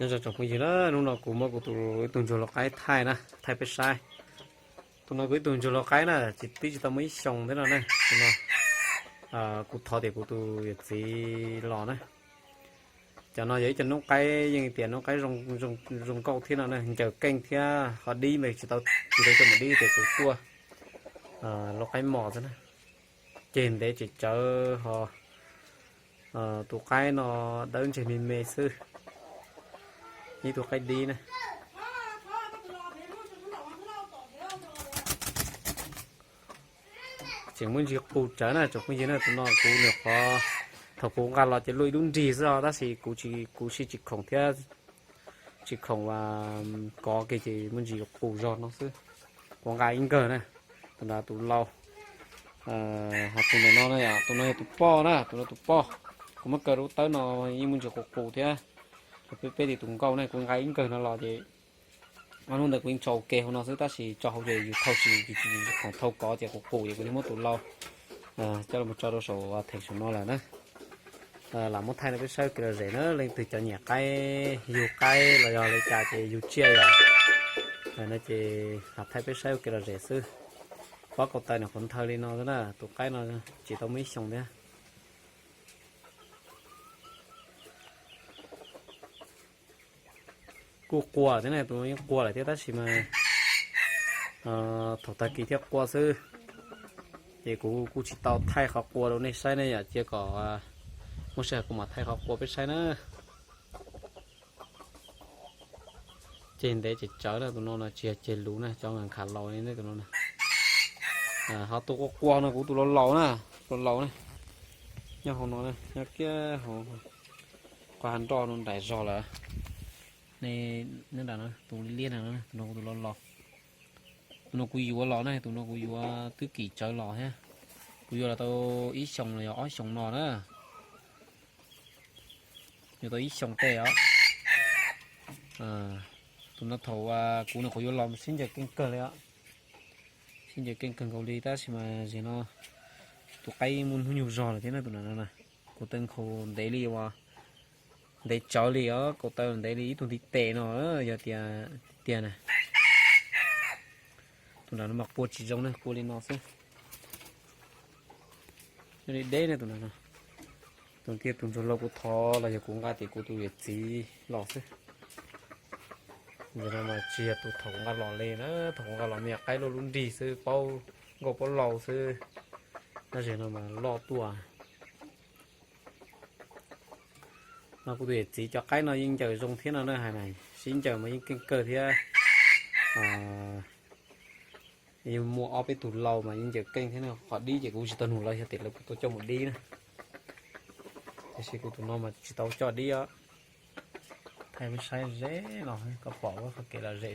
Zoo tsoom phooj ywg na, hnub no kuv muab kuv tus, ib tug ntsuag lau qaib thaij na, thaij peb saib. Tus no kuv ib tug ntsuag lau qaib na, tsis, twb tsis tau muaj ib xyoos thiab no na. Tus no kuv thov tias kuv tus yawm txiv los na. Cov no yog ib co noob qaib, yeej tias noob qaib zoo nkauj thiab no na, ncaws keej thiab ho dib, mas tsis tau, tsis tau coj mus dib ces kuv tuaj lau qaib mos xwb na. Ceg ntev ces tsawv ho. Tus qaib no dawb ntseg me me xwb, ib tug qaib dib na. Tseem muaj ntsis qus tsawv na tsoom phooj ywg na. Tus no kuv nyuam qhuav, thaum kuv nqa los ces luaj ib lub nrig xwb os, tab sis kuv, kuv sij tsis khoom thiab, tsis khoom kov kiag ces muaj ntsis qus zog no xwb. Kuv nqa ib nkawg na, tus nrad tus lau. Ho tus ntawm no na, tus no yog tus poj na, tus no tus poj. Kuv muab kaw rau tawb no yeej muaj ntsis qus qus thiab. Peb, peb tim tus nkauj na, kuv nqa ib nkawg no los ces ob hnub ntawd kuv yeej tso ua ke hauv no xwb, tab sis tso hauv ces yus thau tsis, yus tsis khoom thau kov ces qus qus ces kuv thiaj muab tus lau coj los tso rau saum theem saum no lawm na. Lam muab thaij rau peb saib ua kev lom zem na, leej twg cov nyiam qaib, yug qaib los yog li cas ces yug tsiaj yom, no ces lam thaij peb saib ua kev lom zem xwb. Pob kau taw nws qhuav nthaw li no xwb na, tus qaib no tsis tau muaj ib xyoos thiab. Kuj qua thiab ne, tus no yeej qua lawm thiab tab sis mas thaum tag kis thiaj qua xwb. Ces kuv kuj tsis tau thaij qhov qua rau nej saib ne yom, cia kom muaj sij hawm kuv mam thaij qhov qua peb saib na. Ceg ntev ces tsawv na, tus no no tsis yog ceg luv na, cov nkhas laus ne tus no na. Ho tus qua qua no kuv tus laus laus na, laus laus na, nyob hauv no, nyob kiag hauv qhov hav nroj no nraim zog lawm. Ne, nyob nram no, tus liab liab na, tus no kuv tus laus laus. Tus no kuv yuav los na, tus no kuv yuav twb kim tsawv los thiab. Kuv yuav los tau ib xyoos los yog ob xyoos no na. Yuav tau ib xyoos tej os. Tus no thaum kuv no kuv yuav los sib ncaws keej kawg li os. Sib ncaws keej kawg nkaus li tab sis mas zim no tus qaib muaj hnub nyoog zog lawm thiab na tus no na. Kuv taw nkhaus ntev li uas, ntev tsawv li os, kuv taw ntev li ib tug ntiv tes no, yog tias tiag tiag na. Tus nram no mas qua tsis zoo na, qua li no xwb. Deb deb na tus no. Tus tiag tus ntsuag laus kuv thov los yog kuv nqa tias kuv tus yawm txiv los xwb. Ntawm no mas tsis yog tus thaum kuv nqa los li na, thaum kuv nqa los me nyuam qaib loj lub nrig xwb, paub nkauj paub lau xwb. Tab sis no mas loj tuaj. No kuv tus yawm txiv cov qaib no yeej ncaws zoo thiab no na, hais na, sib ncaws mas yeej keej kawg thiab. Yeej muaj ob peb tug lau mas yeej ncaws keej thiab na, qhov dib ces kuv tsis tau nug lawv, yog tias lawv kuj tau coj mus dib na. Tiam sis kuv tus no mas tsis tau coj dib os. Thaij peb saib ze los koj pom qhov kev lom zem